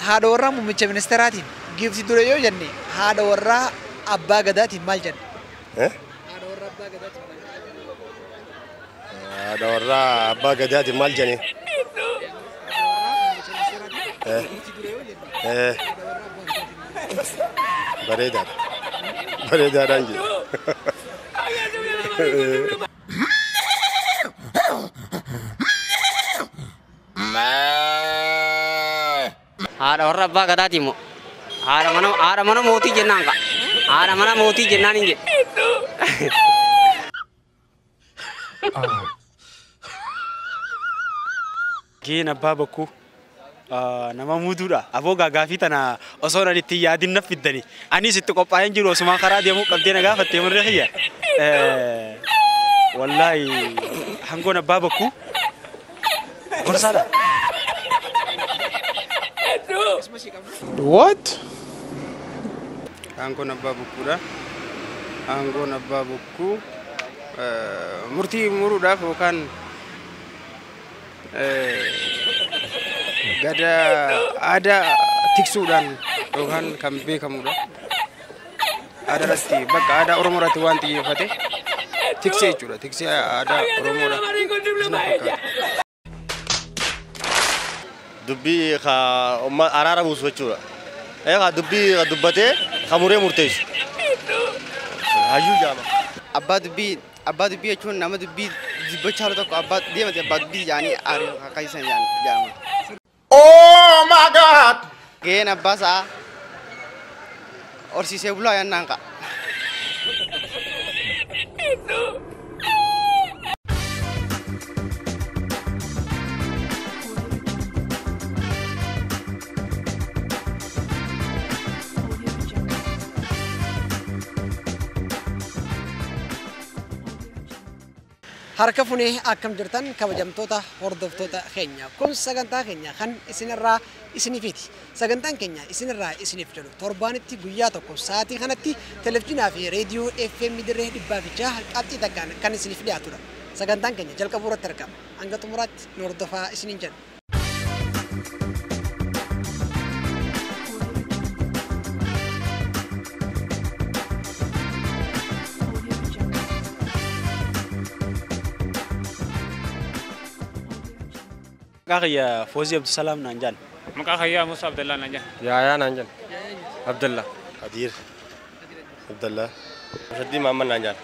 Haadha warraa muummicha ministeeraatiin giiftii duree yoo jenne haadha warraa abbaa gadaatiin maal jenna? Haadha warraa abbaa gadaatiin maal jenna? Haadha warraa abbaa gadaatiin maal jenne? Bareedaadha. Bareedaadhaan jedhe. Haadha warra abbaa gadaati immoo haadha mana mootii jennaan ka haadha mana mootii jennaan hin jedhe. Gaheen abbaa bokkuu nama muuduudha. Aboo gaafii tana osoo ani itti yaadin na fiddani. Anis itti qophaa'een jiru osumaan karaa deemuu qabdee na gaafattee murree kiyya. Wallaahi hangoon abbaa bokkuu gorsaadha. What? Aangoon abbaa bokkuudha. Aangoon abbaa bokkuu murtii muruudhaaf yookaan gada aadaa tiksuudhaan yookaan kan beekamudha. Aadaa irratti bakka aadaa Oromoo irratti waan xiyyeeffate tiksee jechuudha. Tiksee aadaa Oromoodha. Sana fakkaata. Dubbii araara buusu jechuudha. Dubbii dubbatee kan muree murteessu. Hayyuu jaama. Abbaa dubbii jechuun nama dubbii dubbachaa jiru tokko abbaa deemate abbaa dubbii jedhanii akkasiisan jedhama. Oh my God! Gaheen abbaa sa'aa horsiisee bulaa yennaan ka'a. Harka funee akkam jirtan kabajamtoota hordoftoota keenya. Kun sagantaa keenya kan isinirraa isiniifiti. Sagantaan keenya isinirraa isiniif jedhu torbaanitti guyyaa tokko sa'aatii kanatti televezyiinaa fi reediyoo FM dirree 106 qabxii takkaan kan isiniif dhiyaatudha. Sagantaan keenya jalqabuu irratti argama. Hanga xumuraatti nu hordofaa isiniin jenna. Maqaa kiyya Foozii Abdusalaam naan jedhan. Maqaa kiyya Musa Abdallaa naan jedhan. Yaayaa naan jedhan. Abdallaa. Adiir. Abdallaa. Shaddii Mahammad naan jedhan.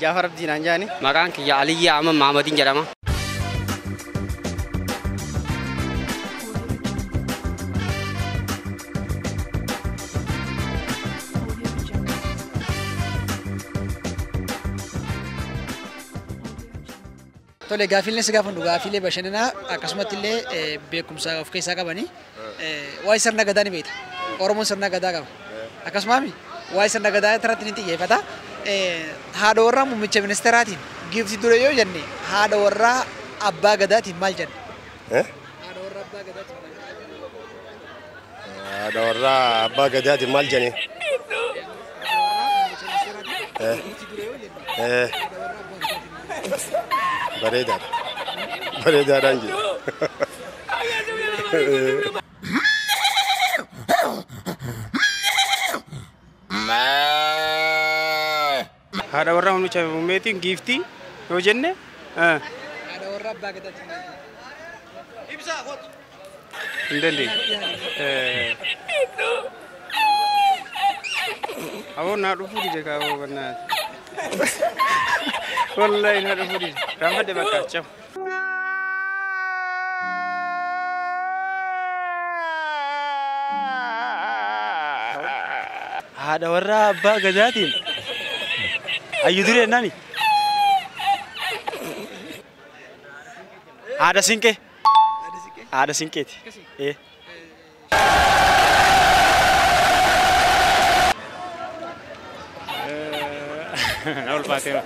Jaafar Abdii naan jedhani. Maqaan kiyya Aliyyaa Ahmad Mahamadiin jedhama. Tole gaafiileen si gaafannu gaafiilee bashannanaa akkasumatti illee beekumsa of keessaa qabanii waa'ee sirna gadaa ni beekta. Oromoon sirna gadaa qaba. Akkasumas waa'ee sirna gadaa irratti ni xiyyeeffata. Haadha warraa muummicha ministeeraatiin giiftii duree yoo jenne haadha warraa abbaa gadaatiin maal jenna? Haadha warraa abbaa gadaatiin maal jenna? Haadha warraa abbaa gadaatiin maal jenne? Bareedaadha. Bareedaadhaan jedhe. Haadha warraa muummicha muummeetiin giiftii yoo jenne haadha warraa abbaa gadaatiin maal jenna? Ibsaa kootu. Hin dandeenye. Aboo naa dhufuu dide kaaboo bannaati. Wallahi naa dhufuu dide. Raanfadhe bakka cabu. Haadha warraa abbaa gadaatiin hayyuu duree jennaani. Haadha siinqee. Haadha siinqeeti. Na ulfaateera.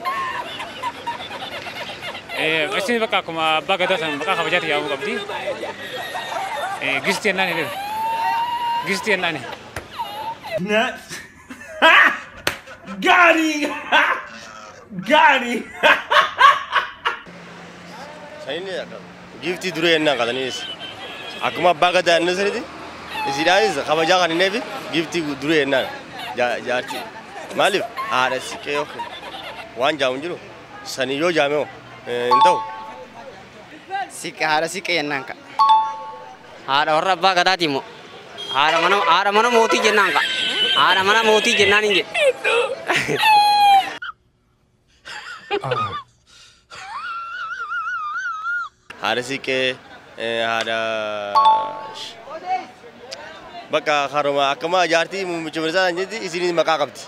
Isin bakka akkuma abbaa gadaa sana maqaa kabajaatti yaamuu qabdi. Gisti jennaan hin Gisti jennaan. Nuts. Got him! Got him! Saniin giiftii duree jennaan qataniis. Akkuma abbaa gadaa inni sanitti Isiidhaanis kabajaa kan hinneefi giiftii duree jennaan jaartii. Maaliif haadha siqee yookiin waan jaamu hin jiru sanii yoo jaame hoo hin ta'u. Siqee haadha siqee jennaan ka. Haadha warra abbaa gadaati immoo. Haadha mana mootii jennaan ka. Haadha mana mootii jennaan hin jedhe. Haadha siqee haadha bakka haruma akkuma jaartii muummicha ministeeraa jetti isinis maqaa qabdi.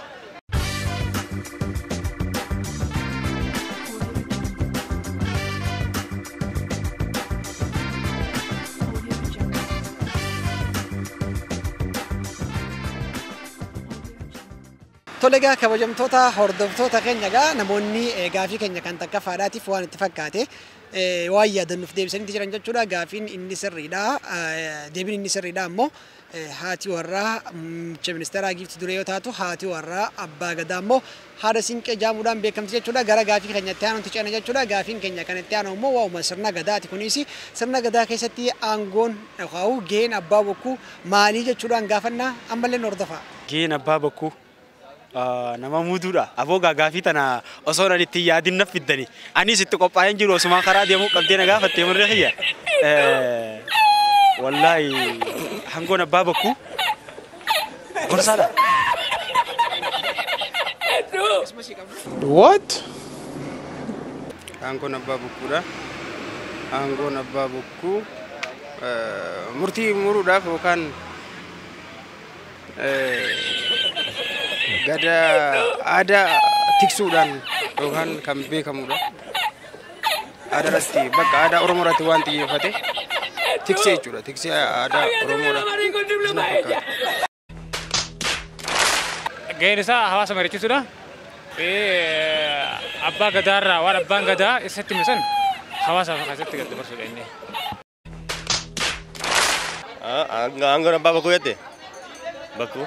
Tole egaa kabajamtoota hordoftoota keenya egaa namoonni gaafii keenya kan takkaffaadhaatiif waan itti fakkaate waan yaadannuuf deebisanii jiran jechuudha. Gaafiin inni sirriidha. Deebiin inni sirriidha ammoo haati warraa muummicha ministeeraa giiftii duree yoo taatu haati warraa abbaa gadaa ammoo haadha siinqee jaamuudhaan beekamti jechuudha. Gara gaafii keenya itti aanutti ceena jechuudha. Gaafiin keenya kan itti aanu ammoo waa'uma sirna gadaati. Kunis sirna gadaa keessatti aangoon yookaan gaheen abbaa bokkuu maalii jechuudhaan gaafannaa ammallee nu hordofaa. Gaheen abbaa bokkuu nama muuduudha. Aboo gaafii tana osoo ani itti yaadin na fiddani. Anis itti qophaa'een jiru osuma karaa deemuu qabdee na gaafatte murree kiyya. Wallaahi hangoon abbaa bokkuu gorsaadha. What? Aangoon abbaa bokkuudha. Aangoon abbaa bokkuu murtii muruudhaaf yookaan gada aadaa tiksuudhaan yookaan kan beekamudha. Aadaa irratti bakka aadaa Oromoo irratti waan xiyyeeffate tiksee jechuudha. Tiksee aadaa Oromoodha. Sana fakkaata. Gaheen isaa hawaasa mariichisuudha. Abbaa gadaarraa waan abbaan gadaa isatti hime hawaasaaf keessatti gad dabarsuudha inni. Aangoon abbaa bokkuu jette? Bokkuu.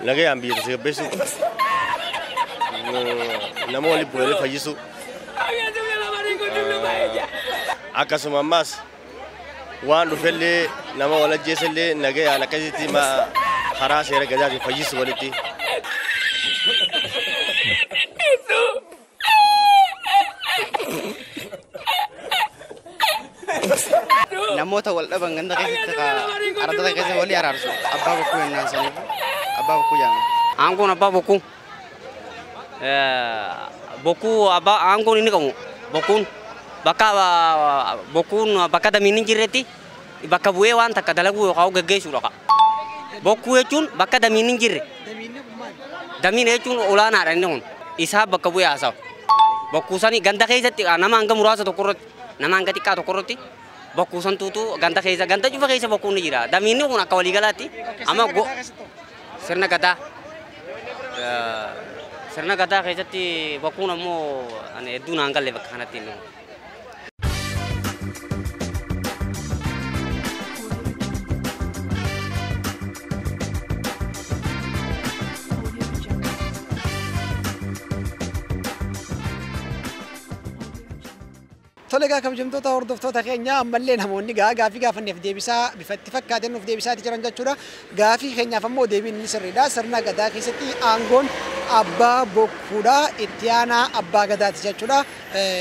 Nagayaan biyya tasgabbeessuu. Nama waliin bu'ee fayyisuu. Akkasuma ammaas waan dhufellee nama wal ajjeesellee nagayaan akkasitti karaa seera gadaatiin fayyisu walitti. Namoota wal dhaban ganda keessatti aradda keessa walii araarsu abbaa bokkuu jennaan saniif abbaa bokkuu jedhama. Aangoon abbaa bokkuu bokkuu abbaa aangoon inni qabu bokkuun bakka bokkuun bakka damiin hin jirretti bakka bu'ee waan takka dalaguu yookaan geggeessuudha. Bokkuu jechuun bakka damiin hin jirre. Damiin jechuun olaanaadha inni kun isaa bakka bu'ee haasawu. Bokkuu sanii ganda keessatti nama hanga muraasa tokko irratti nama hanga xiqqaa tokko irratti bokkuu santuutu ganda keessa ganda cufa keessa bokkuun ni jira. Damiinni kun akka waliigalaatti amma sirna gadaa sirna gadaa keessatti bokkuun ammoo hedduu naan galle bakka kanatti inni kun. Tole egaa kabajamtoota hordoftoota keenya ammallee namoonni gaafii gaafanneef deebisaa bifatti fakkaateen nuuf deebisaati jiran jechuudha. Gaafii keenyaaf ammoo deebiin inni sirriidha. Sirna gadaa keessatti aangoon abbaa bokkuudha. Itti aanaa abbaa gadaati jechuudha.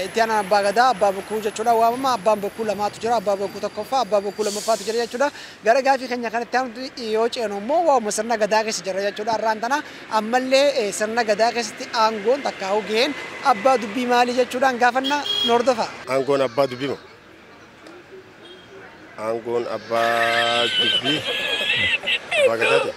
Itti aanaan abbaa gadaa abbaa bokkuu jechuudha. Waamama abbaan bokkuu lamaatu jira. Abbaa bokkuu tokkoffaa abbaa bokkuu lammaffaatu jira jechuudha. Gara gaafii keenya kanatti aanutti yoo ceenu immoo waamuma sirna gadaa keessa jira jechuudha. Har'aan tana ammallee sirna gadaa keessatti aangoon takkaa'uu gaheen abbaa dubbii maalii jechuudhaan gaafanna nu hordofa. Aangoon abbaa dubbii moo? Aangoon abbaa dubbii abbaa gadaati.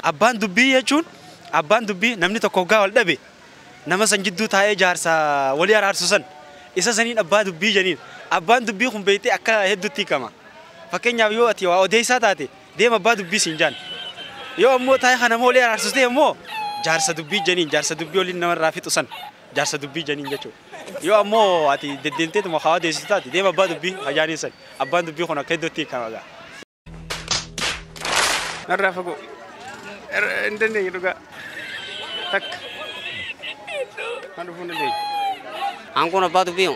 Abbaan dubbii jechuun abbaan dubbii namni tokko hoggaa wal dhabe nama san jidduu taa'ee jaarsa walii araarsu san isa saniin abbaa dubbii janiin. Abbaan dubbii kun beektee akka hedduutti hiikama. Fakkeenyaaf yoo ati waa odeessaa taate deema abbaa dubbii siin jaan. Yoo ammoo taa'ee kana nama walii araarsu ta'e ammoo jaarsa dubbii janiin jaarsa dubbii waliin namarraa fixu san jaarsa dubbii janiin jechuudha. Yoo ammoo ati deddeemteetuma haa odeessitu taate deema abbaa dubbii hajaaniin san abbaan dubbii kun akka hedduutti hiikama gaa. Narraa fagoo. Hin dandeenye dhugaa. Takka. Kan dhufuu hin dandeenye. Aangoon abbaa dubbii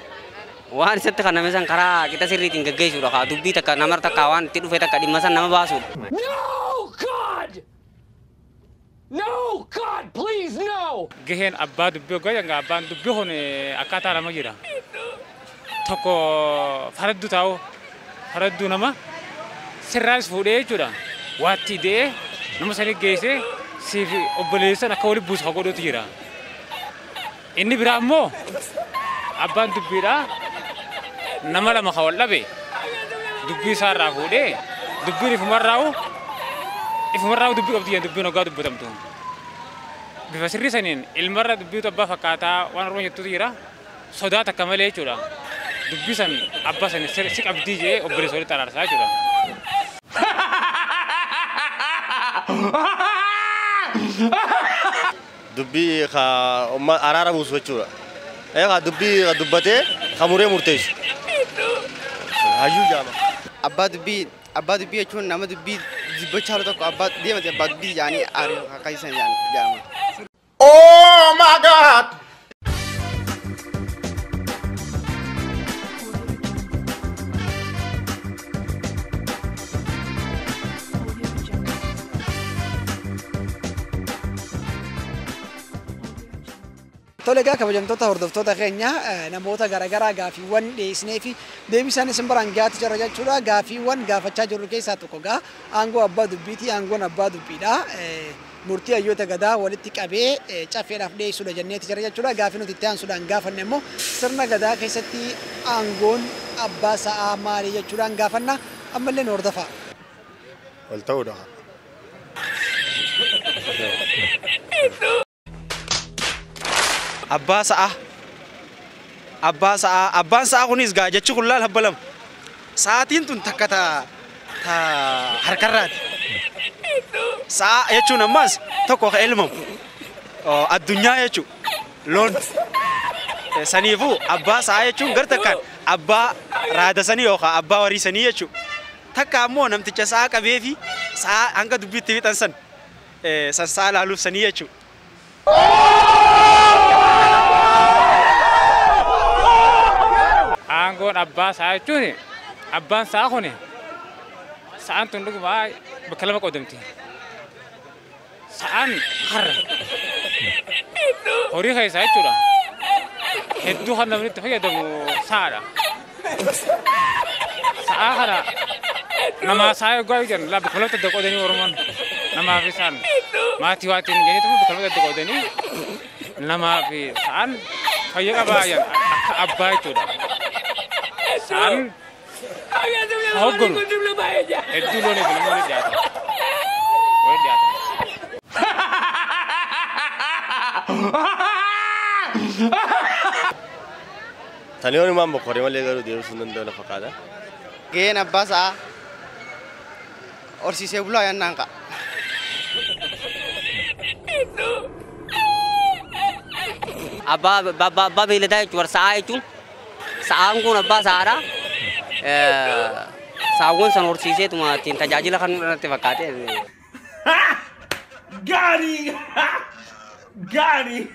waan isatti kanname san karaa qixa sirriitiin geggeessuudha kaa dubbii takka namar takka waan itti dhufe takka dhimma san nama baasuudha. No, God! No, God, please, no! Gaheen abbaa dubbii hoggaa jenga abbaan dubbii kun akkaataa lama jira. Tokko faradduu taa'u faradduu nama sirraas fuudhee jechuudha. Waatti de'ee nama sanii geessee siif obboleessan akka walitti buusu godhuutu jira. Inni biraa immoo abbaan dubbiidhaa nama lama kan wal dhabe dubbii isaarraa fuudhee dubbiin ifumarraa'u dubbii qabdi jedhan dubbiin hoggaa dubbatamtu. Bifa sirrii saniin ilmarra dubbiitu abbaa fakkaataa waan Oromoon jettutu jira sodaa takka malee jechuudha. Dubbii san abbaa sani si qabdii jedhee obboleessa walitti araarsaa jechuudha. Dubbii araara buusu jechuudha. Egaa dubbii dubbatee kamuree murteessu. Hayyuu jaama. Abbaa dubbii jechuun nama dubbii dubbachaa jiru tokko abbaa deemate abbaa dubbii jedhanii akkasiisan jedhama. Oh my God! Tole egaa kabajamtoota hordoftoota keenya namoota garaagaraa gaaffiiwwan dhiyeessinee fi deebii isaan isin biraan gahaa jira jechuudha. Gaaffiiwwan gaafachaa jirru keessaa tokko egaa aangoo abbaa dubbiiti. Aangoon abbaa dubbiidha. Murtii hayyoota gadaa walitti qabee caffeedhaaf dhiyeessuudha jenneeti jira jechuudha. Gaaffii nuti itti aansuudhaan gaafanne immoo sirna gadaa keessatti aangoon abbaa sa'aa maali jechuudhaan gaafanna. Ammallee nu hordofaa. Wal ta'uudha. Abbaa sa'aa. Abbaa sa'aa. Abbaan sa'aa kunis gaa jechi kun laal habba lama. Sa'aatiin tun takka ta harkarraati. Sa'aa jechuun ammas tokko ka elmamu. Addunyaa jechuun loon. Saniifuu abbaa sa'aa jechuun gar takkaan abbaa raada sanii yookaan abbaa warii sanii jechuudha. Takka ammoo namticha sa'aa qabee fi sa'aa hanga dubbiitti fixan san san sa'aa laaluuf sanii jechuudha. Aangoon abbaa sa'aa jechuun abbaan sa'aa kun sa'aan tun dhuguma bakka lama qoodamti. Sa'aan harra horii keessaa jechuudha. Hedduu kan namni itti fayyadamu sa'aadha. Sa'aa kana namaa sa'aa eeggaa jedhan laa bakka lamatti adda qoodanii Oromoon namaa fi sa'aan maatii waatiin jedhaniitu bakka lamatti adda qoodanii namaa fi sa'aan fayya qabaa jedhan akka abbaa jechuudha. Sa'aan hogganu hedduu loonii fi namoonni dhiyaatan. Walitti dhiyaatan. Tani yoon himaan boqqoodee malee garuu deebisuu hin danda'u lafa kaadha. Gaheen abbaa sa'aa horsiisee bulaa yannaan ka'a. Abbaa beeyladaa jechuun sa'aa jechuun sa'aan kun abbaa sa'aadha. Saawwan san horsiiseetuma ittiin tajaajila kan irratti fakkaate. Got him! Got him!